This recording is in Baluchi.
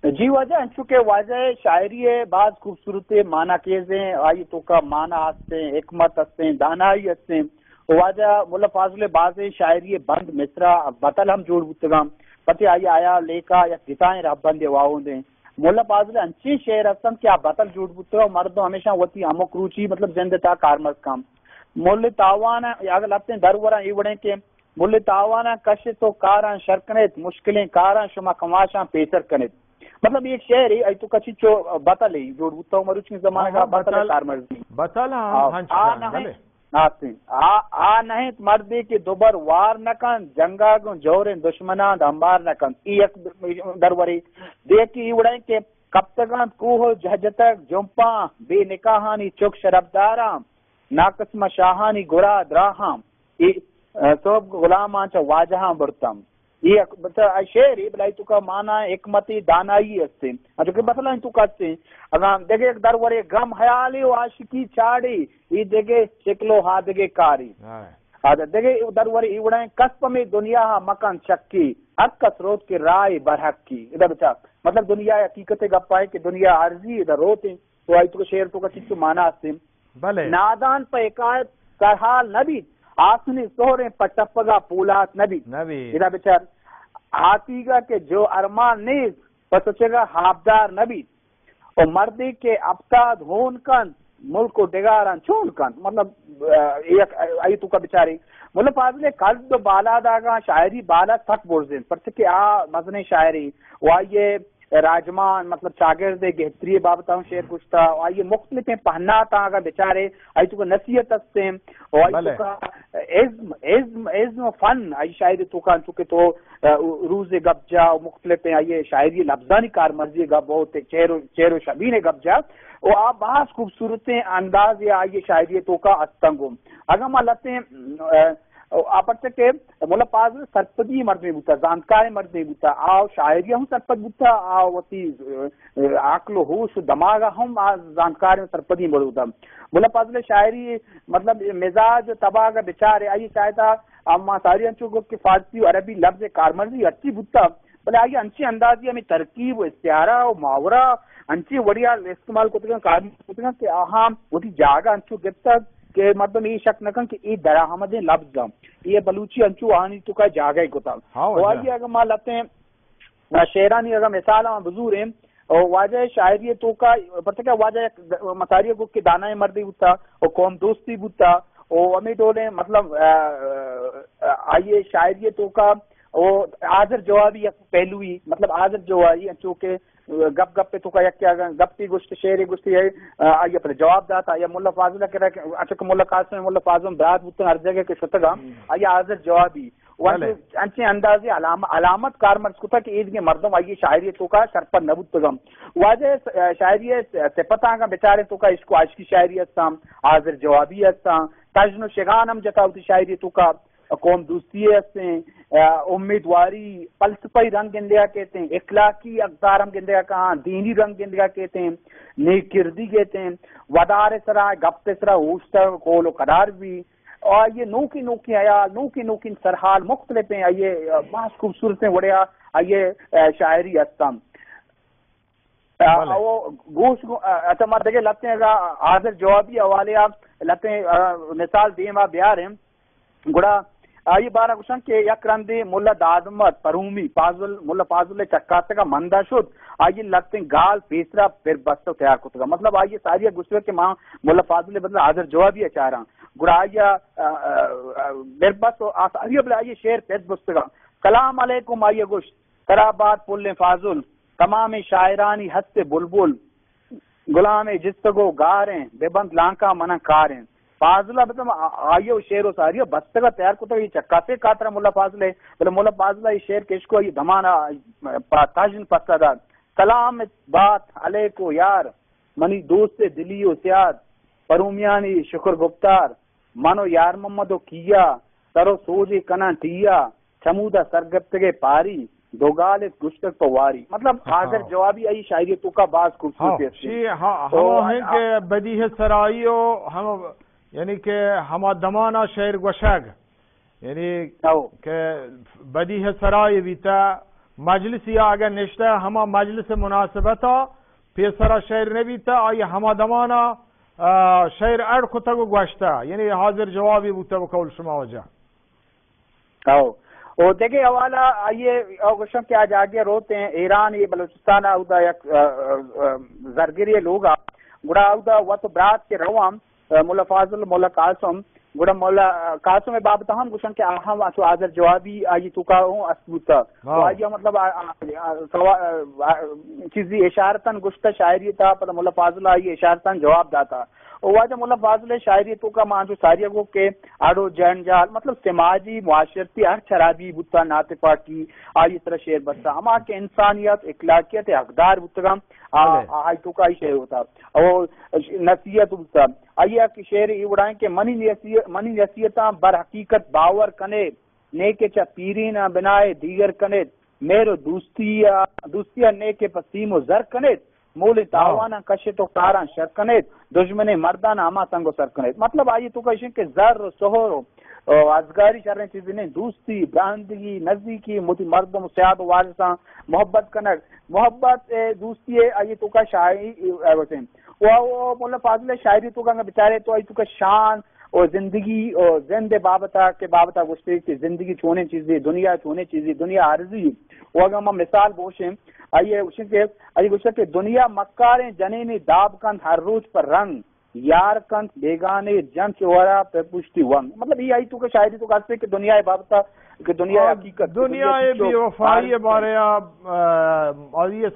جی واجہ، انچو کہ واجہ شاعری ءِ باز خوبصورت معنی خیزیں، آئی توکا معنی ہستیں، حکمت ہستیں، دانائی ہستیں۔ واجہ ملا فاضل ءِ بازیں شاعری ءِ بند، مصرع، بتل ہم جوڑ بوتگاں۔ پتی آئی آیا لیکا یک گتائیں رہبندے واہوندیں۔ ملا فاضل ءِ انچیں شعر ہستنت کہ آ بتل جوڑ بوتگاں، مردم ہمیشاں وتی ہمک روچی مطلب جند ءِ تہا کارمرز کن۔ مل تاوان اگر لہتیں درور ایں اے وڑیں کہ مل تاواناں کشت و کاراں شر کنیت، مشکلیں کاراں شما کماشاں پیسر کنیت۔ مطلب، یک شعرے، ای تو کچی چو بتلے جوڑ بوتا و مروچی زمانگا ہاں، بتل بتل، کارمرزی۔ بتل ہم آ، ہنچ آ کن، نہ بلے۔ آ، آ نہ انت مردے کہ دوبر وار نہ کنت، جنگا گوں جوریں دشمناں ہمبار نہ کنت۔ ای یک درورے۔ دیکی ای وڑیں کہ کپتگانت کوہ و جہجتگ جمپاں، بے نکاہانی چک شرپداراں، ناقسم شاہانی گرا دراہاں، اے، ء، سہب غلاماں چہ واجہاں برتم۔ اے یک، بس، اے شعرے، بلے آئی توکا مانا حکمتی دانائی استیں۔ انچو کہ مثلاً آئی توکا استیں، اگاں دگہ یک درورے گم حیالے و عاشقی چاڑے، اے دگہ شکل و ہا دگہ کاری۔ ہاں۔ آ دگہ درورے اے وڑیں کس پہ مے دنیا ہا مکن شکی، ہر کس روت کہ رائے برحقی۔ ادا بچار، مطلب دنیا حقیقت گپا ہے کہ دنیا عارضی، ادا روت ہیں۔ تو آئی توکا شعر توکا چیز تو مانا استیں۔ بلے۔ نادان پہ حکایت سرحال نہ بیت، آسنی سہریں پہ ٹپگا پولات نہ بیت۔ نہ بیت۔ ادا بچار، آتیگا کہ جو ارمان نیست، پہ سچگا ہابدار نہ بیت۔ و مردے کہ ہپتاد ہون کنت، ملک و ڈگاراں چون کنت؟ مطلب، ء، یک، آئی توکا بچارے۔ ملا فاضل ءِ کلد و بالاد آگاں شاعری بالاد سک برز انت، پرچہ کہ آ مزنیں شاعرے و آئی ءِ راجمان، مطلب، چاگرد ءِ گہتری ءِ بابت ءَ ہم شعر گوشتہ، و آئی ءِ مختلفیں پہناتاں اگاں بچارے، آئی توکا نصیحت استیں، و آئی بلے۔ توکا ازم، ازم، ازم فن، آئی شاعری توکا انچو کہ تو، ء، روز گپ جا و مختلفیں آئی شاعری لبزانی کارمرزی گپ بہت چہر و، چہر و شبین گپ جا، و آ باز خوبصورتیں انداز آئی شاعری توکا استنگو۔ اگاں ما لتیں، ء، آ پرچہ کہ ملا فاضل سرپدی مردمے بوتا، زانتکاریں مردمے بوتا، آ شاعری ہم سرپد بوتا، آ وتی، ء، عقل و ہوش و دماغ ہم آ زانتکاریں سرپدی مردمے بوتا۔ ملا فاضل شاعری، مطلب، مزاج و تباگ بچارے، آئی شاعری ہما ساری انچو گوشت کہ فارسی و عربی لبز کارمرزی ہرچی بوتا، بلے آئی انچیں اندازی ہمیں ترکیب و استعارہ و محاورہ انچیں وڑیا استعمال کتگاں، کارمرز کتگاں کہ آہاں وتی جاگہ انچو گپتگ کہ مردم اے شک نہ کن کہ اے درآمدیں لبز ہم، اے بلوچی انچو آہانی توکا جاگہ کتا۔ ہاں، و واجہ۔ آئی اگر ما لتیں شعرانی اگر مثال ہم بزوریں، و واجہ شاعری توکا، پرچہ کہ واجہ یک مساری گو کہ دانائیں مردی بوتا، و قوم دوستی بوتا، و ہمیں ڈولیں، مطلب، ا، ا، آئی شاعری توکا و حاضر جوابی یک پہلوی، مطلب، حاضر جوابی انچو کہ گپ گپ توکا یک یا گپی گوشت، شعری گوشت، آئی پر جواب داتا، یا ملا فاضل کرا، اچھا کہ ملا قاسم، ملا فاضل برات بوتن ہر جگہ کہ شتگا، آئی حاضر جوابی۔ و بلے۔ انچیں، انچیں اندازے علام-، علامت کارمرز کتا کہ ایدگہ مردم آئی شاعری توکا سرپد نہ بوتگم۔ واجہ س-، شاعری صفتاں کا بچارے توکا عشق و عاشقی شاعری ہستاں، حاضر جوابی ہستاں، تژن و شگان ہم جتا وتی شاعری توکا، قوم دوستی ہستیں، ا، امیدواری، فلسفی رنگ گندیا کہتیں، اخلاقی اقدار ہم گندیا کہاں، دینی رنگ گندیا کہتیں، نیک کردی کہتیں، ودار سرا، گپ سرا، اوشتر، قول و قرار بھی، آئی نوکیں نوکیں حیال، نوکیں نوکیں سرحال مختلف ہیں، آئی باز خوبصورت ہیں وڑیا، آئی شاعری ہستاں۔ بلے۔ او گوش گو-، اچھا، ما دگہ لتیں اگا حاضر جوابی حوالے آ لتیں، آ، مثال دیما بیاریں، گڑا آئی بارہ گوشن کہ یک رندے ملا داد محمد پرومی فاضل، ملا فاضل چکاسگا مندا شد، آئی لتیں گال پیسرا پر بست و تیار کتگا۔ مطلب، آئی ساری گوشتگا کہ ما ملا فاضل بدل حاضر جوابی چاراں۔ گڑا آئی، آ، آ، آ، بر بس و آ ساری بلے آئی شعر پد بستگا۔ سلام علیکم، آئی گوشت، ترا بات پلیں فاضل، تمامیں شاعرانی ہست بلبل، غلامیں جستگ و گاریں، ببند لانکا مناں کاریں۔ فاضل ء بتم آ-، آئی ء شعر و ساری ء بستگ ء تیار کتگ، اے چکاسے کاترا ملا فاضل ء، بلے ملا فاضل ء اے شعر کشکو آئی دمان ء پہ تژن پسہ دات۔ سلام بات علیک و یار، منی دوست دلی و سیاد، پرومیانی شکر گپتار، من و یار محمد و کیا، سر و سوجے کناں ٹیا، چمودا سرگپتگے پاری، دوگال ات گشتگ پہ واری۔ مطلب، ہاں۔ حاضر جوابی آئی شاعری توکا باز خوبصورتی ہاں، است۔ شی-، ہاں، تو ہما ہیں آ-، کہ بدیہ سرائی و ہم، یعنی کہ ہما دمانا شعر گوشگ، یعنی ہاں۔ کہ بدیہ سرائی بیتا، مجلسی ءَ اگاں نشتہ، ہما مجلس مناسبت ءَ پیسرا شعر نہ بیتہ، آئی ہما دمان ءَ، آ، شعر اڑ کتگ و گوشتہ، یعنی حاضر جوابی بوتہ بقول شما واجہ۔ او، او دگہ حوالہ آئی ءَ، او گوشن کہ آ جاگہ روت ایں ایران، یہ بلوچستان ءَ، اودا یک، آ، آ، آ، زرگری لوگ ءَ، گڑا اودا وت برات کہ رواں، ملا فاضل، ملا قاسم، گڑا ملا قاسم ءِ بابت ہم گوشن کہ آ ہم اچو حاضر جوابی آئی توکا ہوں است بوتا۔ ہاں۔ و آئی مطلب آ، آ، آ، سوا-، آ، آ، چیزی اشارتاً گوشتا شاعری تا، پدا ملا فاضل آئی اشارتاً جواب داتا۔ و واجہ ملا فاضل شاعری توکا ما جو ساریا گو کہ اڑو جنجال، مطلب سماجی، معاشرتی ہر خرابی بوتا، ناتپاکی، آئی سرا شعر بستا۔ ہما کہ انسانیت، اخلاقیت حقدار بوتگا، آ، بلے۔ آ، آئی توکا آئی شعر ہوتا۔ او نصیحت بوتا۔ آئی ءَ کہ شعر اے وڑائیں کہ منی نصیحت، منی نصیحتاں بر حقیقت باور کنیت، نیکہ چہ پیریناں بنائے دیگر کنیت، مہر و دوستی ءَ، دوستی ءَ نیکہ پہ سیم و زر کنیت، مولیں ہاں۔ تاواناں کشیت و کاراں شر کنیت، دژمنیں مردان ہما سنگ و سر کنیت۔ مطلب آئی توکا ایشیں کہ زر و سہر و، و ازگاری شریں چیزے نہیں، دوستی، براہندگی، نزیکی، متی مردم و سیاد و وارثاں محبت کنگ، محبت، اے، دوستی ءَ آئی توکا شاعری، اے، اے، وسیں۔ و، و ملا فاضل شاعری توکا اگاں بچارے تو آئی توکا شان و زندگی و زند بابتا کہ بابتا گوشتے کہ زندگی چونیں چیزی، دنیا چونیں چیزی، دنیا عارضی۔ و اگاں ما مثال بوشیں، آئی گوشیں کہ، آئی گوشتے کہ دنیا مکاریں جنینی داب کنت ہر روچ پر رنگ، یار کنت بیگانے جنت چہ ورا پہ پشتی ونگ۔ مطلب، یہ آئی توکا شاعری توکا ہستے کہ دنیا بابتا، کہ دنیا اور حقیقت، دنیا دنیا کی بے چوک، وفائی عارضی بارے آپ، آ، اور یہ